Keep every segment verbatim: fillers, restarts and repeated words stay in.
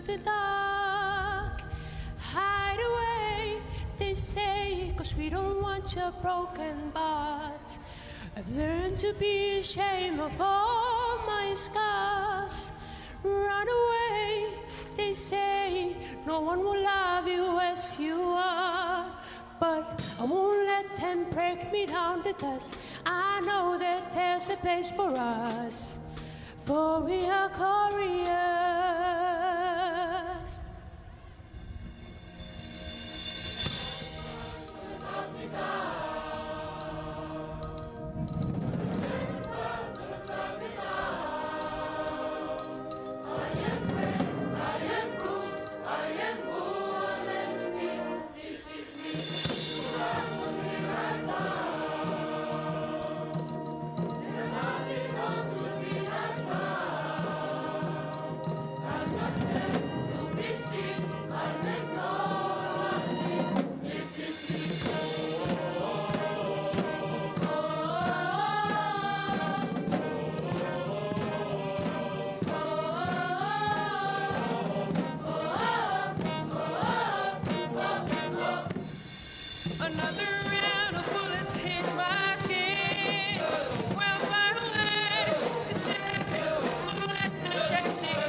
the dark, hide away, they say, 'cause we don't want your broken parts. I've learned to be ashamed of all my scars. Run away, they say, no one will love you as you are. But I won't let them break me down to dust. I know that there's a place for us, for we are glorious. Another round of bullets hit my skin. Well, my way is shaking.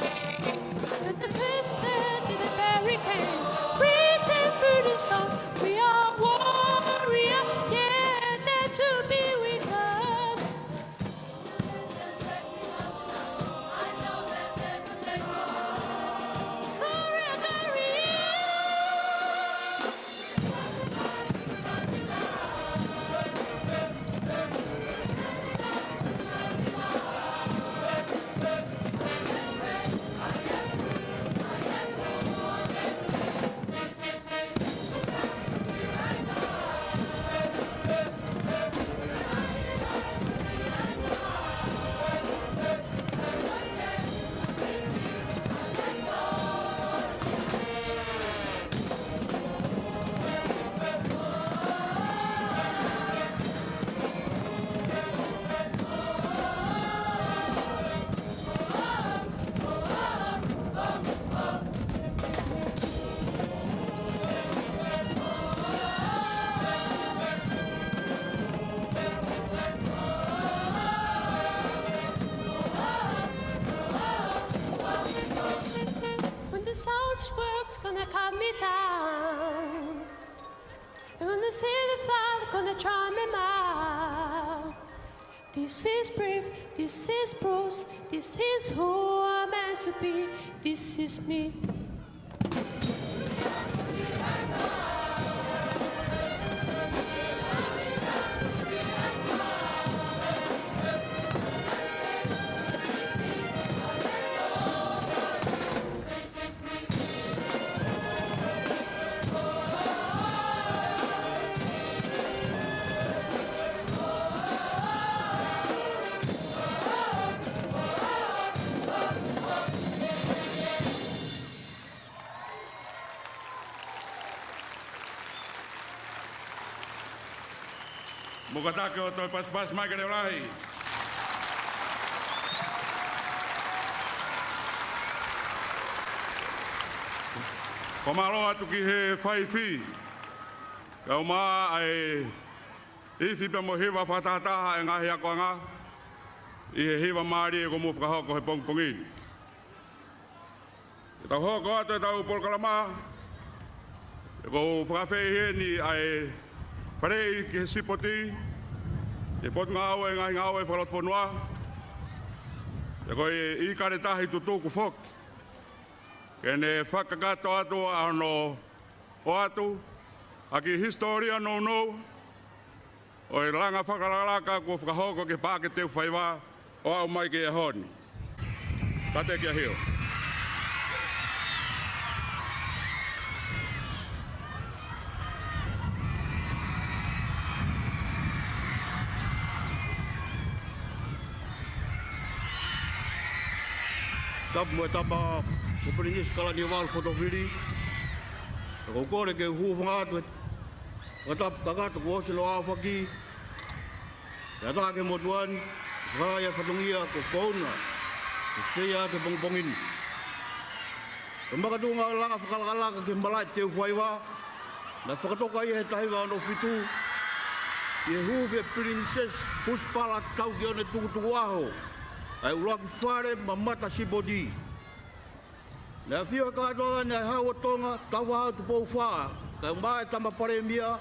But the first set to the barricade, pretend for the song. We are warrior, yeah, there to be with us. When the sound work's gonna cut me down, and when the silver flower gonna drown me out. This is Brave, this is Bruce, this is who I'm meant to be, this is me. Mou kātaki ʻo toe pasipasi mai ke leʻo lahi. Fakamālō atu ki he faifi. Kae ʻumaʻā e ifi pea mo e hiva fakatahataha e ngaahi akoʻanga ʻi he hiva mālie kuo mou fakahoko he pongipongi ni. Ke tau hoko atu ʻetau polokalama, ʻoku ou fakaafeʻi heni ʻa e faleʻi ki he sipoti, ʻi he Potungāue Ngaahi Ngāue Fakalotofonua, ʻa ia ko e ʻIkale Tahi Tutuku foki, ke ne fakakakato atu ʻa hono ʻoatu ʻa e kiʻi hisitōlia nounou ʻo e langa fakalakalaka kuo fakahoko ki he Paʻake Teufaiva ʻo aʻu mai ki he ʻaho ni. Kātaki ʻa Hio. Tapu mo e tapa, ko Pilinisi Kalaniuvalu Fotofili. ʻOku ou kole ke u hūfanga atu he fakatapu kakato kuo ʻosi ʻaofaki, ke ʻatā ki he motuʻa ni, fakahā ʻa e fatongia ko Kouna, ke sio atu he pongipongi ni. Ko e makatuʻunga ʻo e langa fakalakalaka ki he malaʻe teu faiva, naʻe fakatoka ia he taha hiva ono fitu, ʻi he huufi ʻe Pilinisesi Fusipala Taukione Tukutukuʻaho, ʻa e ʻuluaki fale mamata sipoti. Naʻe ʻafio he kātoanga ni ʻa e Hau ʻo Tonga, Tāufaʻāhau Tupou Fā, kae ʻumaʻā e Tama Palēmia,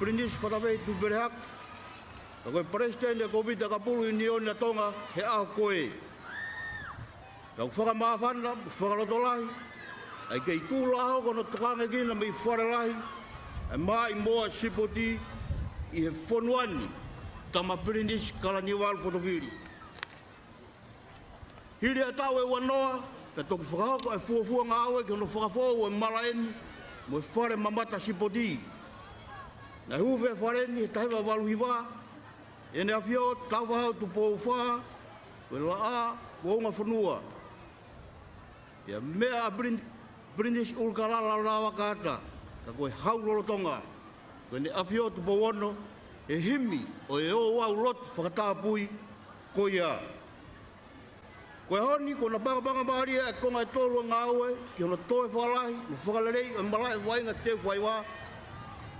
Pilinisi Fatafehi Tuʻipelehake, ka ko e Palesiteni ʻo e Kōmiti ʻAkapulu ʻIunioni ʻa Tonga he ʻaho ko ē. Tau fakamāfana, fakalotolahi, ʻa e kei tuʻu laho ko hono tokangekina mei Fale Lahi ʻa e Maʻimoa Sipoti ʻi he fonua ni, Tama Pilinisi Kalaniuvalu Fotofili. Hili ʻa e taʻu ʻe uanoa, pea toki fakahoko ʻa e fuofua ngāue ki hono fakafoʻou ʻo e malaʻe ni mo e fale mamata sipoti. Naʻe huufi ʻa e fale ni he taha hiva valu hiva, ʻi heʻene ʻafio ʻa Tāufaʻāhau Tupou Fā, ko e Laʻā Founga Fonua. Pea meʻa ʻa Pilin-, Pilinisi ʻUlukalala Lavakaata, ka ko e Hau Lolotonga, ko ʻene ʻafio ʻa Tupou Ono, he himi ʻo e Ouau Lotu Fakatapui ko ia. Ko e ʻaho ni, kuo na pangapangamālie ʻa e konga ʻe tolu ʻo e ngāue ki hono toe fakalahi mo fakaleleiʻi ʻa e malaʻe vaʻinga teu faiva,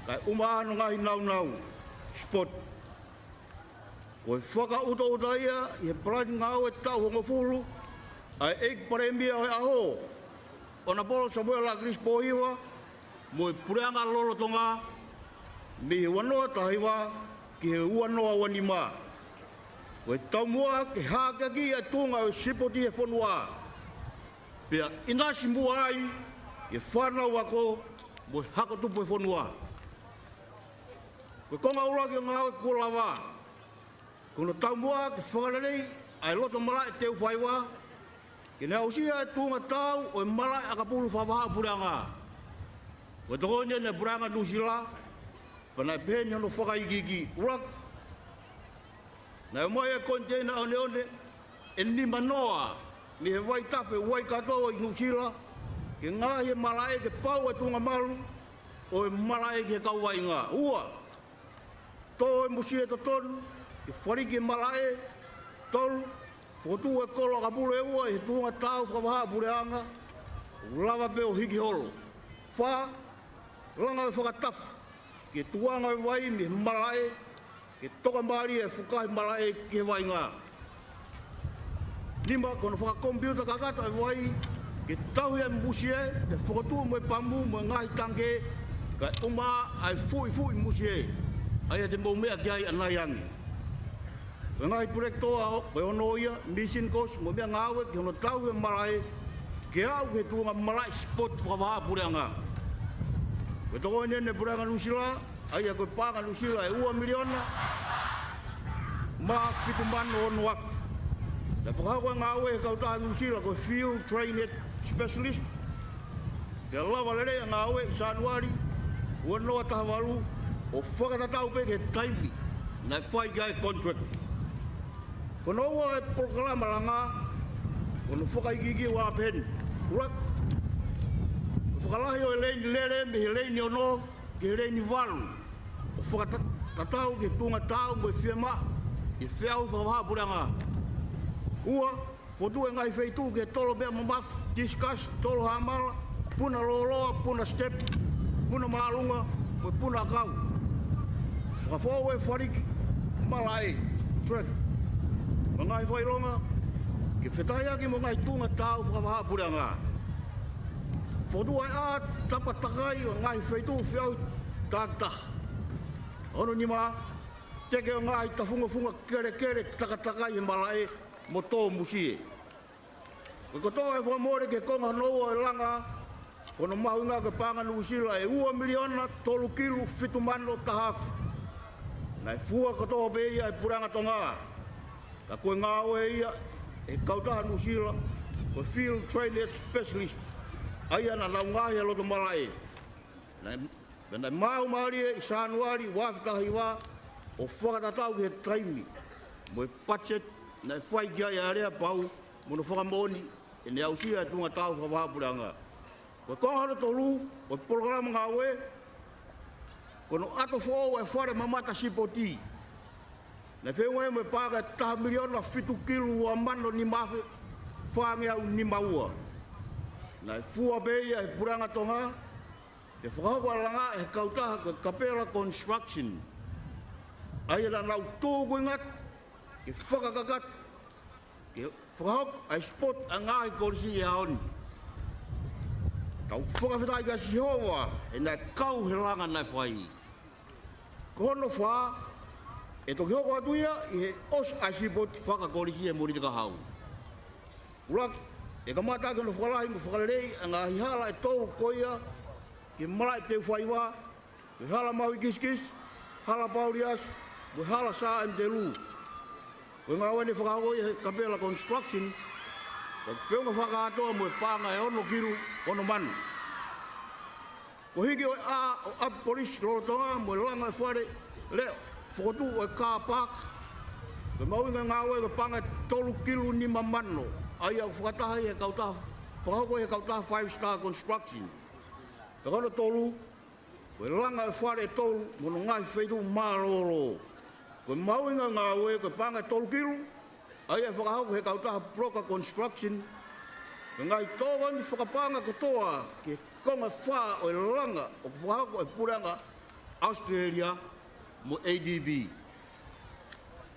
kae ʻumaʻā hono ngaahi nāunau sipoti. Ko e fakaʻutaʻuta ia ʻi he palani ngāue taʻu hongofulu ʻa e ʻEiki Palēmia ʻo e ʻaho, ʻOnapolo Samuela ʻAkilisi Pōhiva, mo e Puleʻanga Lolotonga, mei he uanoa taha hiva ki he uanoa ua nima. Ko e taumuʻa ke hakeakiʻi ʻa e tuʻunga ʻo e sipoti he fonua, pea ʻinasi muʻa ai ki he fānau ako mo e hako tupu he fonua. Ko e konga ʻuluaki ʻo e ngāue kuo lava, ko hono taumuʻa ke fakaleleiʻi ʻa e loto malaʻe teu faiva, ke ne aʻusia ʻa e tuʻunga taau ʻo e malaʻe ʻakapulu fakavahaʻapuleʻanga. Ko e tokoni eni ʻa e Puleʻanga Nuʻusila, pea naʻe pehē ni hono fakaikiiki. ʻUluaki, naʻe ʻomai ʻa e koniteina ʻoneʻone ʻe nimanoa mei he Vaitafe Waikato ʻi Nuʻusila, ke ngaohi e malaʻe ke pau e tuʻunga malu ʻo e malaʻe ki he kau vaʻinga. Ua, tō e musie totonu ke faliki e malaʻe. Tolu, fokotuʻu e kolo ʻakapulu ʻe ua ʻi he tuʻunga taau fakavahaʻapuleʻanga, ʻo lava pē ʻo hiki holo. Fā, langa e fakatafu ki he tuʻunga ʻo e vai mei he malaʻe, ke tokamālie e fukahi malaʻe ki he vaʻinga. Nima, ko hono fakakomipiuta kakato e vai ke tauhi e musie, ke fokotuʻu mo e pamu mo e ngaahi tangikē, kae ʻumaʻā ʻa e fuʻifuʻi musie, ʻa ia te mou meʻa ki ai ʻanai ange. Ko e ngaahi pulekitoa ko e ono ia, mīsini kosi mo e meʻangāue ki hono tauhi e malaʻe ke aʻu ki he tuʻunga malaʻe sipoti fakavahaʻapuleʻanga. Ko e tokoni eni ʻa e Puleʻanga Nuʻusila, ʻa ia ko e paʻanga Nuʻusila ʻe ua miliona mā fitu mano ono afe. Naʻe fakahoko e ngāue ʻe he kautaha Nuʻusila ko e Field Drainage Specialist, pea lava lelei ʻa e ngāue ʻi Sānuali ua noa taha valu, ʻo fakatatau pē ki he taimi naʻe fai ki ai e contract. Ko hono ua e polokalama langa, ko hono fakaikiiki ʻoku pehē ni. ʻUluaki, ko e fakalahi ʻo e leini lele mei he leini ono ki he leini valu, ʻo fakatatau ki he tuʻunga taau mo e fiemaʻu ʻi he feʻauhi fakavahaʻapuleʻanga. Ua, fokotuʻu e ngaahi feituʻu ki he tolo meʻa mamafa, discus, tolo hāmala, puna lōloa, puna step, puna māʻolunga, mo e puna ʻakau. Fakafoʻou e faliki malaʻe, track, mo e ngaahi fakaʻilonga ke fetaulaki mo e ngaahi tuʻunga taau fakavahaʻapuleʻanga. Fokotuʻu ʻa e ʻā tapa takai ʻo e ngaahi feituʻu feʻauhi takitaha. Ono, nima, teke ʻo e ngaahi tafungofunga kelekele takatakai e malaʻe mo tō musie. Ko e kotoa e fakamole ki he konga hono ua ʻo e langa, ko hono mahuʻinga ki he paʻanga Nuʻusila ʻe ua miliona tolu kilu fitu mano taha afe. Naʻe fua kotoa pē ia ʻe he Puleʻanga Tonga, ka ko e ngāue ia ʻe he kautaha Nuʻusila ko e Field Drainage Specialist, ʻa ia naʻa nau ngaohi e loto malaʻe. Naʻe, naʻe maau mālie ʻi Sānuali ua afe taha hiva, ʻo fakatatau ki he taimi mo e budget naʻe fai ki ai ʻa e aleapau mo hono fakamoʻoni ʻene aʻusia e tuʻunga taau fakavahaʻapuleʻanga. Ko e konga hono tolu ʻo e polokalama ngāue, ko hono ʻoatu foʻou e fale mamata sipoti. Naʻe feʻunga ia mo e paʻanga ʻe taha miliona fitu kilu ua mano nima afe fāngeau nima ua. Naʻe fua pē ia ʻe he Puleʻanga Tonga, ke fakahoko ʻa e langa ʻe he kautaha ko e Capella Construction. ʻA ia naʻa nau tukuingata ke fakakakato, ke fakahoko ʻa e spot ʻa e ngaahi kolisi ʻi he ʻaho ni. Tau fakafetaʻi kia Sihova, he naʻe kau he langa naʻe fai. Ko hono fā, ʻe toki hoko atu ia ʻi he ʻosi ʻa e sipoti fakakolisi ʻi he Mōnite kahaʻu. ʻUluaki, ʻe kamata ʻaki hono fakalahi mo fakaleleiʻi ʻa e ngaahi hala ʻe tolu ko ia ki he malaʻe Teufaiva, ko e Hala Maui Kisikisi, Hala Pauliasi, mo e Hala Sā ʻEmetelū. Ko e ngāue naʻe fakahoko ʻe he Capella Construction, ko e feʻunga fakakātoa mo e paʻanga ʻe ono kilu ono mano. Ko e hiki ʻo e ʻā ʻo e ʻapi polisi lolotonga mo e langa ʻo e fale leʻo, fokotuʻu ʻo e car park. Ko e mahuʻinga e ngāue ko e paʻanga ʻe tolu kilu nima mano, ʻa ia ʻoku fakataha ʻi he kautaha, fakahoko ʻi he kautaha Five Star Construction. Pea ko hono tolu, ko e langa ʻo e fale ʻe tolu mo hono ngaahi feituʻu mālōlō. Ko e mahuʻinga e ngāue ko e paʻanga ʻe tolu kilu, ʻa ia ʻe fakahoko ʻe he kautaha Broca Construction, ko e ngaahi tokoni fakapaʻanga kotoa ki he konga ʻe fā ʻo e langa ʻoku fakahoko ʻe he Puleʻanga ʻAositelēlia mo e A D B.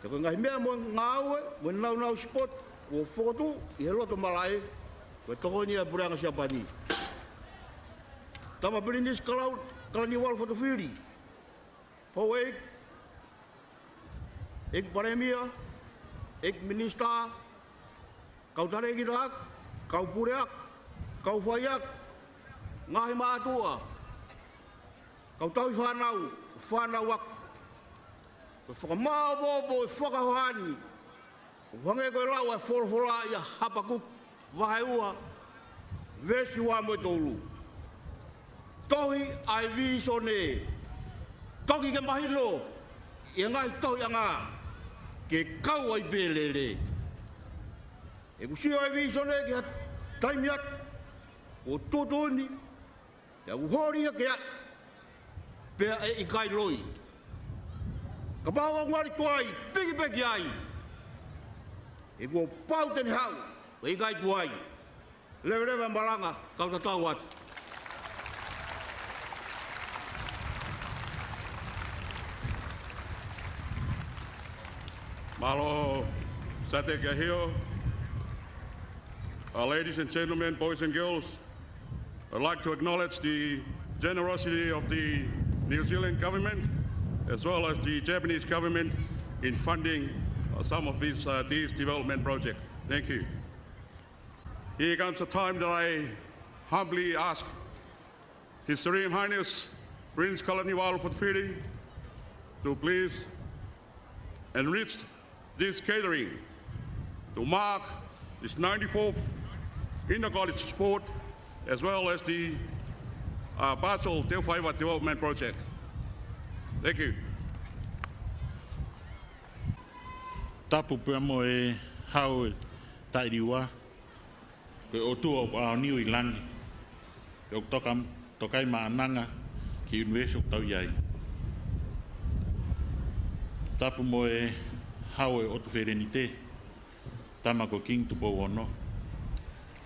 Pea ko e ngaahi meʻa mo e ngāue mo e nāunau sipoti kuo fokotuʻu ʻi he loto malaʻe, ko e tokoni ia ʻa e Puleʻanga Siapani. Tama Pilinisi Kalauni, Kalaniuvalu Fotofili, Houʻeiki, ʻEiki Palēmia, ʻEiki Minisitā, kau talēkita ako, kau puleako, kau faiako, ngaahi mātuʻa, kau tauhi fānau, fānau ako. Ko e fakamāʻopoʻopo ʻo e fakahoha ni, ʻoku hangē ko e lau ʻa e folofola ʻia Hapakuku vahe ua, veesi ua mo e tolu. Tohi ʻa e vīsone, toki ke mahino ʻi he ngaahi tohiʻanga, ke kau ai pē lele. ʻOku sio ʻa e vīsone ki ha taimi atu, ʻo tuʻutuʻuni, pea ʻoku holi ia ke aʻu, pea ʻe ʻikai loi. Kapau ʻoku ngali tuai, pikipiki ai. He kuo pau te ne haʻu, ʻe ʻikai tuai. Leveleva malanga, kau tatau atu. Mālō, Sate Kehio. Uh, ladies and gentlemen, boys and girls, I'd like to acknowledge the generosity of the New Zealand government as well as the Japanese government in funding, uh, some of these, uh, these development projects. Thank you. Here comes the time that I humbly ask His Serene Highness Prince Kalaniuvalu Fotofili to please enrich this gathering to mark this ninety-fourth Inter-College Sport as well as the, uh, Bachel Teufaiva Development Project. Thank you. Tapu pea mo e Hau ʻo e Taʻeliua, ko e ʻOtua ʻoku ʻaoniu ʻi langi, pea ʻoku toka, tokai maʻananga ki he ʻunivēsi ʻoku tau ʻi ai. Tapu mo e Hau ʻo e ʻOtu Felenite, Tama ko Kingi Tupou Ono,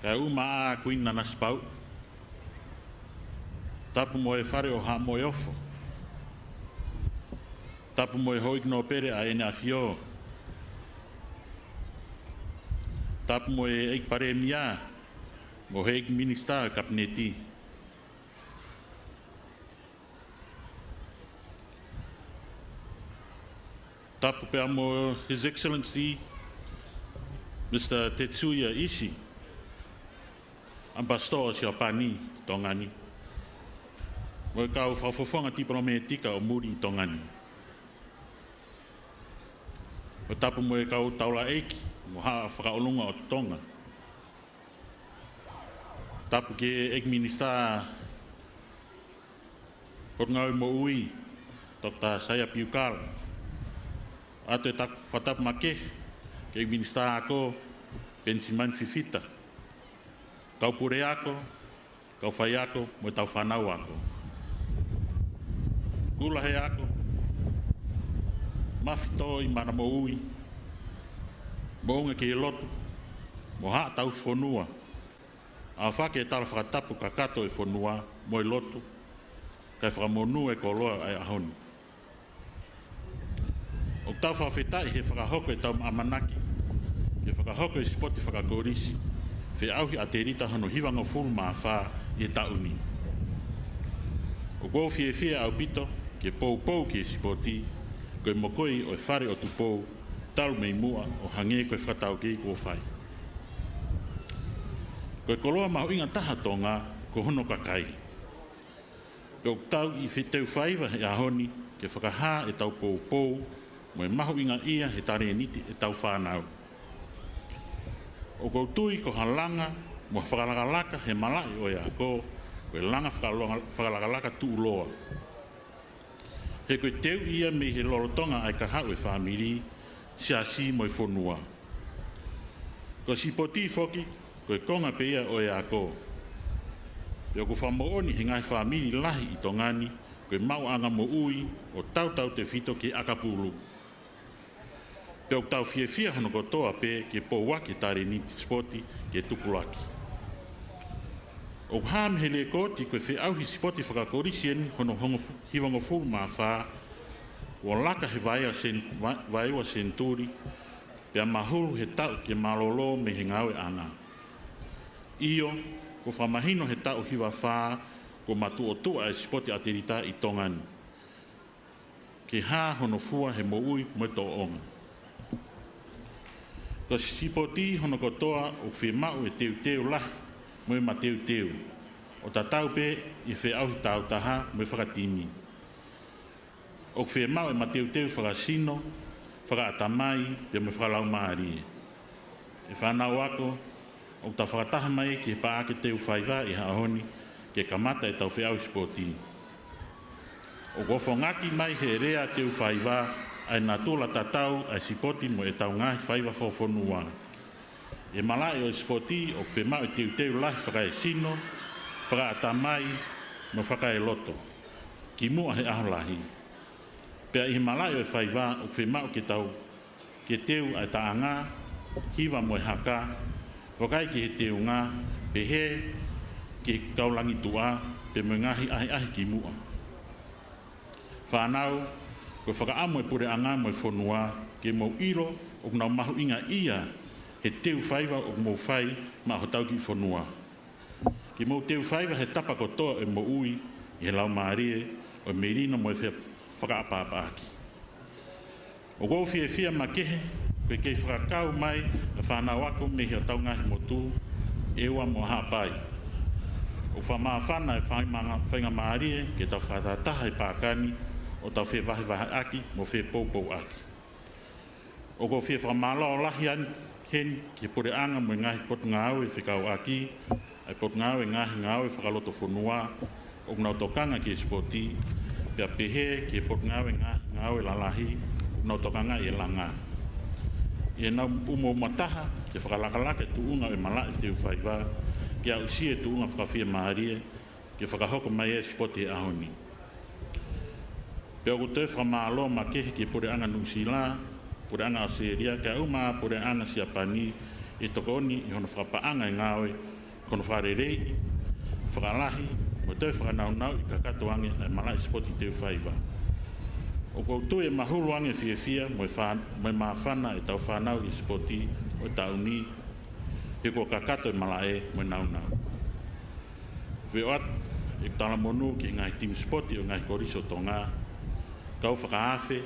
kae ʻumaʻā ʻa Kuini Nanasipauʻu. Tapu mo e Fale ʻo Haʻa Moheofo. Tapu mo e Houʻeiki Nōpele ʻa ʻEne ʻAfio. Tapu mo e ʻEiki Palēmia mo e ʻEiki Minisitā Kapineti. Tapu pea mo His Excellency Mister Tetsuya Ishii, ʻAmipasitō ʻo Siapani ʻi Tonga ni, mo e kau fakafofonga tipilōmētika ʻo muli ʻi Tonga ni. Mo tapu mo e kau taulaʻeiki mo haʻa fakaʻolunga ʻo Tonga. Tapu ki he ʻEiki Minisitā Potungāue Moʻui, Doctor Saia Piukala. ʻOatu e tapu, fakatapu makehe ki he ʻEiki Minisitā Ako, Penisimani Fifita. Kau puleako, kau faiako, mo ʻetau fānau ako. Kula he ako, mafitō ʻi mana moʻui, moʻunga ki he lotu, mo haʻa tauhi fonua. ʻAofaki e tala fakatapu kakato e fonua mo e lotu, kae fakamonū e koloa ʻa e ʻaho ni. ʻOku tau fakafetaʻi he fakahoko ʻetau ʻamanaki ke fakahoko e sipoti fakakolisi feʻauhi ʻatelita hono hivangofulu mā fā ʻi he taʻu ni. ʻOku ou fiefia ʻaupito ke poupou ki he sipoti ko e mokoʻi ʻo e Fale ʻo Tupou talu mei muʻa ʻo hangē ko e fakataukei kuo fai. Ko e koloa mahuʻinga taha ʻo Tonga ko hono kakai. Pea ʻoku tau ʻi he teu faiva he ʻaho ni ke fakahā ʻetau poupou mo e mahuʻingaʻia he talēniti ʻetau fānau. ʻOku ou tui ko ha langa mo ha fakalakalaka he malaʻe ʻo e ako, ko e langa fakaloa-, fakalakalaka tuʻuloa. He ko e teu ia mei he lolotonga ʻa e kahaʻu e fāmili, siasi mo e fonua. Ko e sipoti foki, ko e konga pē ia ʻo e ako. Pea ʻoku fakamoʻoni he ngaahi fāmili lahi ʻi Tonga ni, ko e maʻuʻanga moʻui ʻo tautautefito ki he ʻakapulu. Pea ʻoku tau fiefia hono kotoa pē ke pouaki e talēniti sipoti ke tupulaki. ʻOku hā mei he lēkooti ko e feʻauhi sipoti fakakolisi eni hono hongofu-, hivangofulu mā fā, kuo laka he vaeua sen-, va-, vaeua senituli, pea mahulu he taʻu ke mālōlō mei he ngāueʻanga. ʻIo, kuo fakamahino he taʻu hiva fā, kuo matuʻotuʻa e sipoti ʻatelita ʻi Tonga ni. Ke hā hono fua he moʻui mo e tōʻonga. Ko e sipoti hono kotoa ʻoku fiemaʻu e teuteu lahi mo e mateuteu, ʻo tatau pē ʻi he feʻauhi tāutaha mo e fakatimi. ʻOku fiemaʻu e mateuteu fakasino, fakaʻatamai, pea mo e fakalaumālie. ʻE fānau ako, ʻoku tau fakataha mai ki he paʻake teu faiva ʻi he ʻaho ni ke kamata ʻetau feʻauhi sipoti. ʻOku ofongaki mai he lea teu faiva ʻa e natula tatau ʻa e sipoti mo ʻetau ngaahi faiva fakafonua. ʻI he malaʻe ʻo e sipoti ʻoku fiemaʻu e teuteu lahi fakaesino, fakaʻatamai, mo fakaeloto, kimuʻa he ʻaho lahi. Pea ʻi he malaʻe ʻo e faiva ʻoku fiemaʻu ke tau ke teu ʻa e taʻanga, hiva mo e haka, vakai ki he teunga, pehē ki he kau langituʻa, pea mo e ngaahi ʻahiʻahi kimuʻa. Fānau, ko e fakaʻamu e puleʻanga mo e fonua ke mou ʻilo ʻoku nau mahuʻingaʻia he teu faiva ʻoku mou fai maʻa hotau kiʻi fonua. Ke mou teu faiva he tapa kotoa ʻo e moʻui ʻi he laumālie ʻo e melino mo e fe-, fakaʻapaʻapaʻaki. ʻOku ou fiefia makehe ko e kei fakakau mai ʻa e fānau ako mei hotau ngaahi motu, ʻEua mo Haʻapai. ʻOku fakamāfana e faingamālie ke tau fakatahataha he paʻanga ni ʻo tau fevahevaheʻaki mo fepoupouʻaki. ʻOku ou fie fakamālō lahi atu heni ki he puleʻanga mo e ngaahi potungāue fekauʻaki, ʻa e Potungāue Ngaahi Ngāue Fakalotofonua, ʻoku nau tokanga ki he sipoti, pea pehē ki he Potungāue Ngaahi Ngāue Lalahi, ʻoku nau tokanga ʻi he langa. ʻI heʻenau ʻumaʻumataha ke fakalakalaka e tuʻunga ʻo e malaʻe teu faiva, ke aʻusia e tuʻunga fakafiemālie, ke fakahoko mai e sipoti he ʻaho ni. Pea ʻoku ou toe fakamālō makehe ki he puleʻanga Nuʻusila, puleʻanga ʻAositelēlia, kae ʻumaʻā puleʻanga Siapani, ʻi he tokoni ʻi hono fakapaʻanga e ngāue, ko hono fakaleleiʻi, fakalahi, mo toe fakanaunauʻi kakato ange ʻa e malaʻe sipoti teu faiva. ʻOku ou tui ʻe mahulu ange e fiefia mo e fā-, mo e māfana ʻetau fānau ʻi he sipoti ʻo e taʻu ni, he kuo kakato e malaʻe mo e nāunau. Veo atu ʻeku talamonū ki he ngaahi timi sipoti ʻo e ngaahi kolisi ʻo Tonga, kau fakaafe,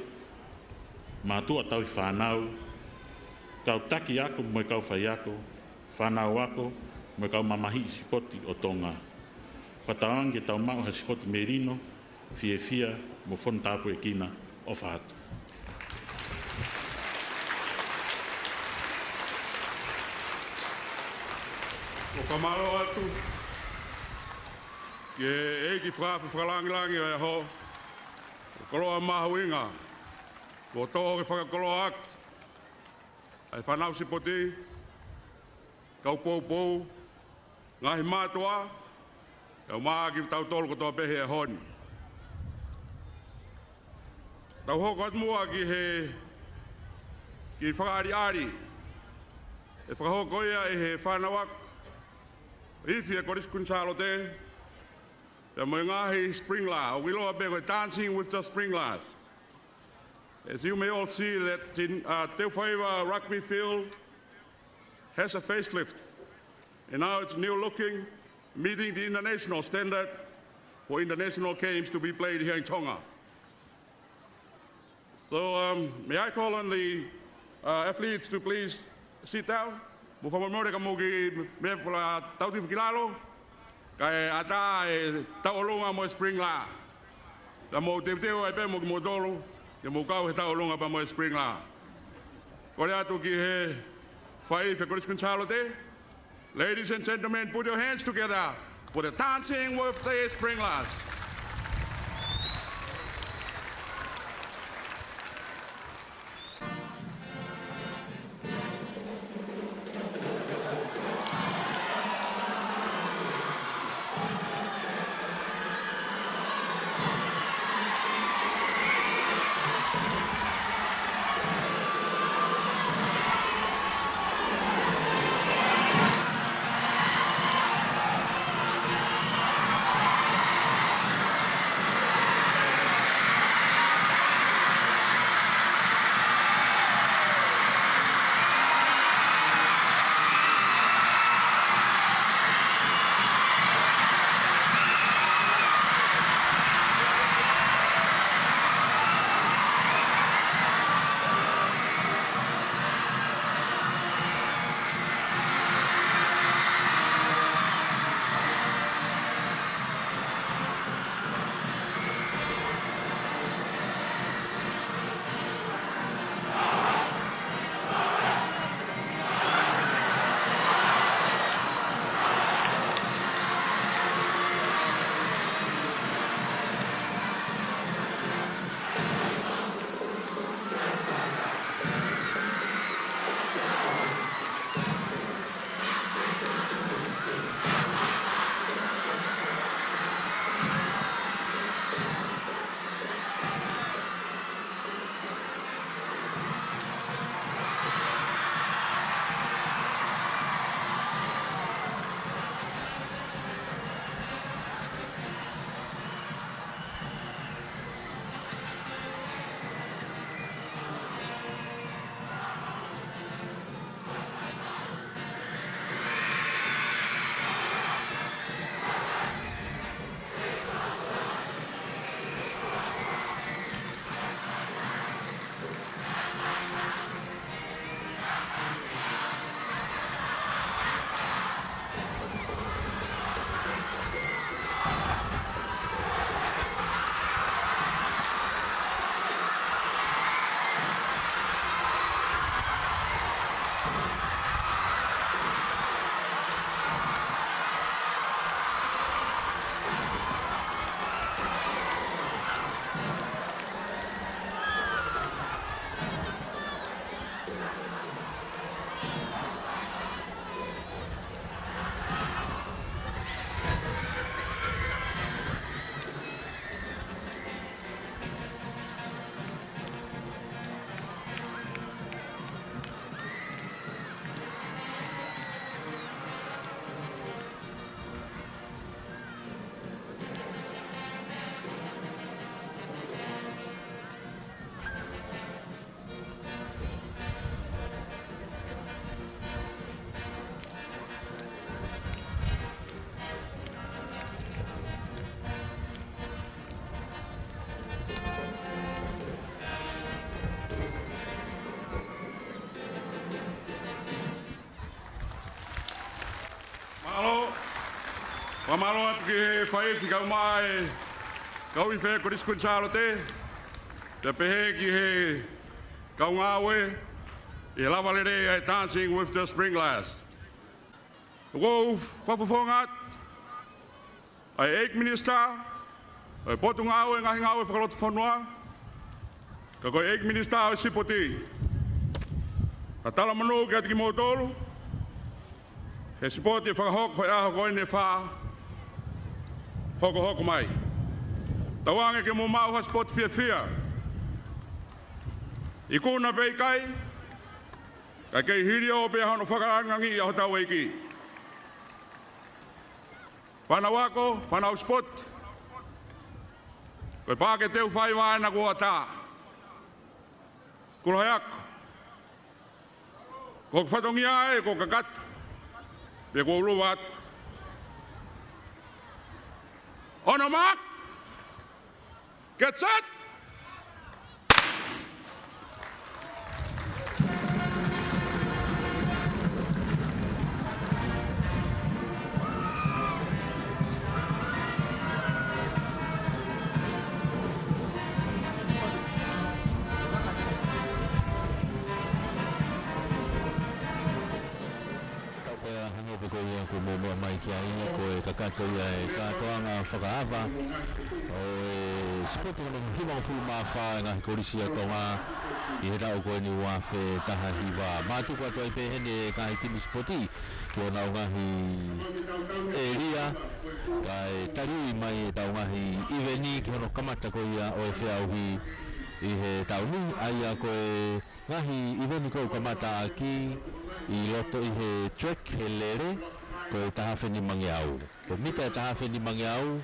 mātuʻa tauhi fānau, kau taki ako mo e kau faiako, fānau ako mo e kau mamahiʻi sipoti ʻo Tonga. Fakatauange ke tau maʻu ha sipoti melino, fiefia mo fonu tāpuekina. ʻOfa atu. ʻOku ou fakamālō atu ki he ʻEiki Fakaafe Fakalāngilangi ʻo e ʻaho, ʻo e koloa mahuʻinga kuo tō ke fakakoloaʻaki ʻa e fānau sipoti, kau poupou, ngaahi mātuʻa, kae ʻumaʻā kitautolu kotoa pē he ʻaho ni. Tau hoko atu muʻa ki he, ki he fakaʻaliʻali ʻe fakahoko ia ʻe he fānau ako, Ifi ʻa e Kolisi Kuini Sālote, pea mo e ngaahi sprinkler, ʻoku ʻiloa pē ko e Dancing with the Sprinklers. As you may all see that in, uh, Te Faiva rugby field has a facelift. And now it's new looking, meeting the international standard for international games to be played here in Tonga. So, um, may I call on the, uh, athletes to please sit down? Mou fakamolemole ka mou kiʻi meʻa folau tautufa ki lalo, kae ʻatā e tauʻolunga mo e sprinkler. Ka mou teuteu ai pē mo kimoutolu, ke mou kau he tauʻolunga pea mo e sprinkler. Kole atu ki he faiva ʻa e Kolisi Kuini Sālote. Ladies and gentlemen, put your hands together for the Dancing with the Sprinklers. Mālō. Fakamālō atu ki he faiva kae ʻumaʻā e kau ifi ʻa e Kolisi Kuini Sālote, pea pehē ki he kau ngāue ʻi he lava lelei ʻa e Dancing with the Sprinklers. ʻOku ou fakafofonga atu ʻa e ʻEiki Minisitā ʻo e Potungāue Ngaahi Ngāue Fakalotofonua, ka ko e ʻEiki Minisitā ʻo e Sipoti, ʻa e talamonū kiate kimoutolu he sipoti ʻe fakahoko he ʻaho ko eni ʻe fā hokohoko mai. Tauange ke mou maʻu ha sipoti fiefia. Ikuna pe ʻikai, ka kei hili ʻo pē hono fakalangilangiʻi ʻa hotau ʻEiki. Fānau ako, fānau sipoti. Ko e paʻake teufaiva ena kuo ʻatā. Kulahi ako. Ko e fatongia ē, ko e kakato. Pea ko e ʻuluaki. On the mark. Get set. Tau pea hangē pē ko ia kuo mou meʻa mai ki ai, ko e kakato ia e kātoanga fakaava ʻo e sipoti hono hivangofulu mā fā ʻa e ngaahi kolisi ʻa Tonga ʻi he taʻu ko eni ua afe taha hiva. Mātuku atu ai pē heni e ngaahi timi sipoti ki honau ngaahi ʻēlia, kae taliui mai ʻetau ngaahi ʻiveni ki hono kamata ko ia ʻo e feʻauhi ʻi he taʻu ni, ʻa ia ko e ngaahi ʻiveni ko ē ʻoku kamata ʻaki ʻi loto ʻi he track he lele, ko e taha afe nimangeau. Ko e mita ʻe taha afe nimangeau,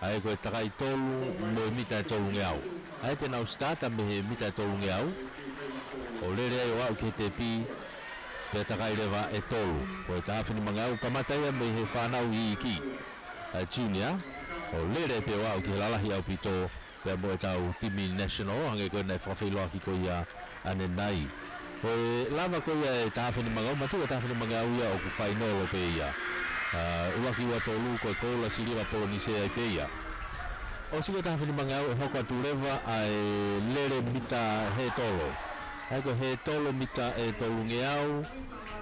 ʻa ia ko e takai tolu mo e mita ʻe tolungeau. ʻA ia te nau sitata mei he mita ʻe tolungeau, ʻo lele ai ʻo aʻu ki he tepi, pea takai leva ʻe tolu. Ko e taha afe nimangeau, kamata ia mei he fānau iiki, ʻa e junior, ʻo lele pē ʻo aʻu ki he lalahi ʻaupito, pea mo ʻetau timi national, hangē ko e naʻe fakafeʻiloaki ko ia ʻanenai. Ko e lava ko ia e taha afe nimangeau, mātuku e taha afe nimangeau ia ʻoku fainolo pē ia. ʻA, ʻuluaki ua tolu ko e koula siliva Polonise ai pē ia. ʻOsi ko e taha afe nimangeau ʻe hoko atu leva ʻa e lele mita hētolo. ʻA ia ko e hētolo mita ʻe tolungeau,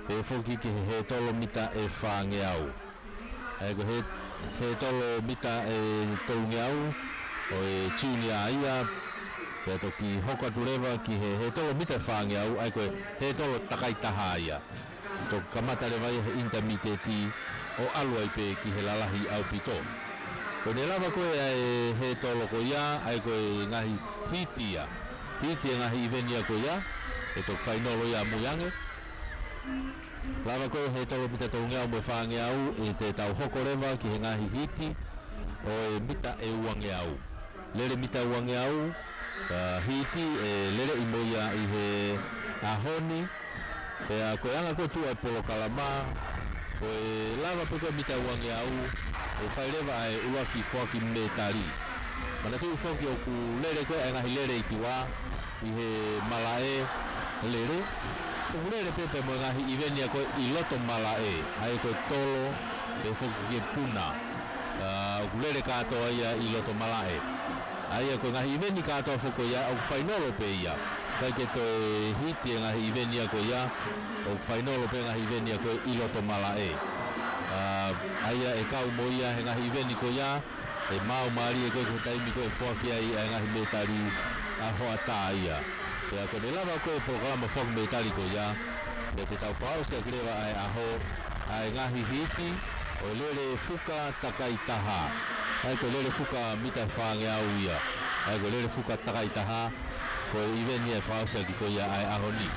pea foki ki he hētolo mita ʻe fāngeau. ʻA ia ko e hē, hētolo mita ʻe tolungeau, ʻo e junior ia, pea toki hoko atu leva ki he hētolo mita ʻe fāngeau, ʻa ia ko e hētolo takai taha ia. Toki kamata leva ia he intermediate ʻo ʻalu ai pē ki he lalahi ʻaupito. Ko ʻene lava ko ē ʻa e hētolo ko ia, ʻa ia ko e ngaahi hiti ia. Hiti e ngaahi ʻiveni ia ko ia, ʻe toki fainolo ia ʻamui ange. Lava ko ē hētolo mita tolungeau mo e fāngeau, ʻe te tau hoko leva ki he ngaahi hiti ʻo e mita ʻe uangeau. Lele mita uangeau, ka hiti ʻe leleʻi mo ia ʻi he ʻaho ni. Pea ko e anga ko ē tuʻu ʻa e polokalama, ko e lava pē ko ē mita uangeau, ʻe fai leva ʻa e ʻuluaki foaki mētali. Manatuʻi foki ʻoku lele ko ē ʻa e ngaahi lele ʻi tuʻa, ʻi he malaʻe lele. ʻOku lele pē pea mo e ngaahi ʻiveni ia ko ē ʻi loto malaʻe, ʻa ia ko e tolo, pea foki ki he puna. ʻA, ʻoku lele kātoa ia ʻi loto malaʻe. ʻA ia ko e ngaahi ʻiveni kātoa foki ko ia, ʻoku fainolo pē ia. ʻIkai ke toe hiti e ngaahi ʻiveni ia ko ia, ʻoku fainolo pē ngaahi ʻiveni ia ko ē ʻi loto malaʻe. ʻA, ʻa ia ʻe kau mo ia he ngaahi ʻiveni ko ia, ʻe maau mālie ko ē ki he taimi ko ē ʻe foaki ai ʻa e ngaahi mētali ʻa hoʻatā ia. Pea ko ʻene lava ko ē polokalama foaki mētali ko ia, pea te tau fakaʻosi ʻaki leva ʻa e ʻaho, ʻa e ngaahi hiti ʻo e lele fuka takai taha. ʻA ia ko e lele fuka mita ʻe fāngeau ia. ʻA ia ko e lele fuka takai taha, ko e ʻiveni ʻe fakaʻosi ʻaki ko ia ʻa e ʻaho ni.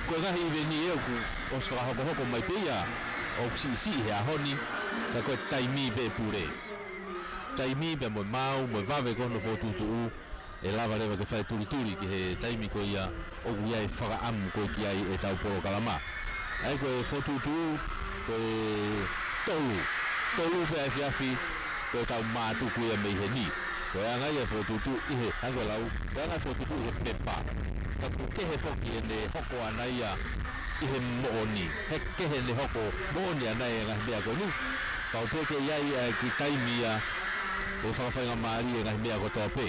Ko e ngaahi ʻiveni ʻoku ʻosi fakahokohoko mai pē ia, ʻoku siʻisiʻi he ʻaho ni, ka ko e taimi pē pule. Taimi pea mo e maau, mo e vave ko hono fokotuʻutuʻu, ʻe lava leva ke fai tulituli ki he taimi ko ia ʻoku ʻi ai e fakaʻamu ko ē ki ai ʻetau polokalama. ʻA ia ko e fokotuʻutuʻu, ko e tolu, tolu pē efiafi, ko ʻetau mātuku ia mei heni. Ko e anga ia e fokotuʻutuʻu ʻi he, hangē ko e lau, ko e anga e fokotuʻutuʻu ʻi he pepa. Ka ʻoku kehe foki ʻene hoko ʻana ia ʻi he moʻoni. He kehe ʻene hoko moʻoni ʻana e ngaahi meʻa ko eni. Pau pē ke ʻi ai ʻa e kiʻi taimi ia ʻe fakafaingamālie e ngaahi meʻa kotoa pē.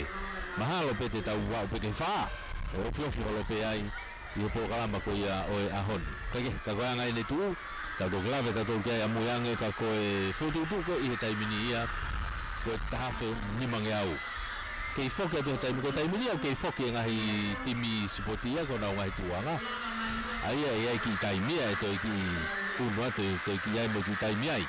Mahalo pē te tau aʻu pē ki he fā, ʻo ofiofi holo pē ai ʻi he polokalama ko ia ʻo e ʻaho ni. Kae kehe, ka ko e anga ʻene tuʻu, tau toki lave tautolu ki ai ʻamui ange, ka ko e fokotuʻutuʻu ko ē ʻi he taimi ni ia, ko e taha afe nimangeau. Kei foki atu he taimi, ko e taimi ni ia ʻoku kei foki e ngaahi timi sipoti ia ki honau ngaahi tuʻuʻanga. ʻA ia ʻe ʻi ai e kiʻi taimi ia ʻe toe kiʻi unu atu, toe kiʻi ʻi ai mo e kiʻi taimi ai.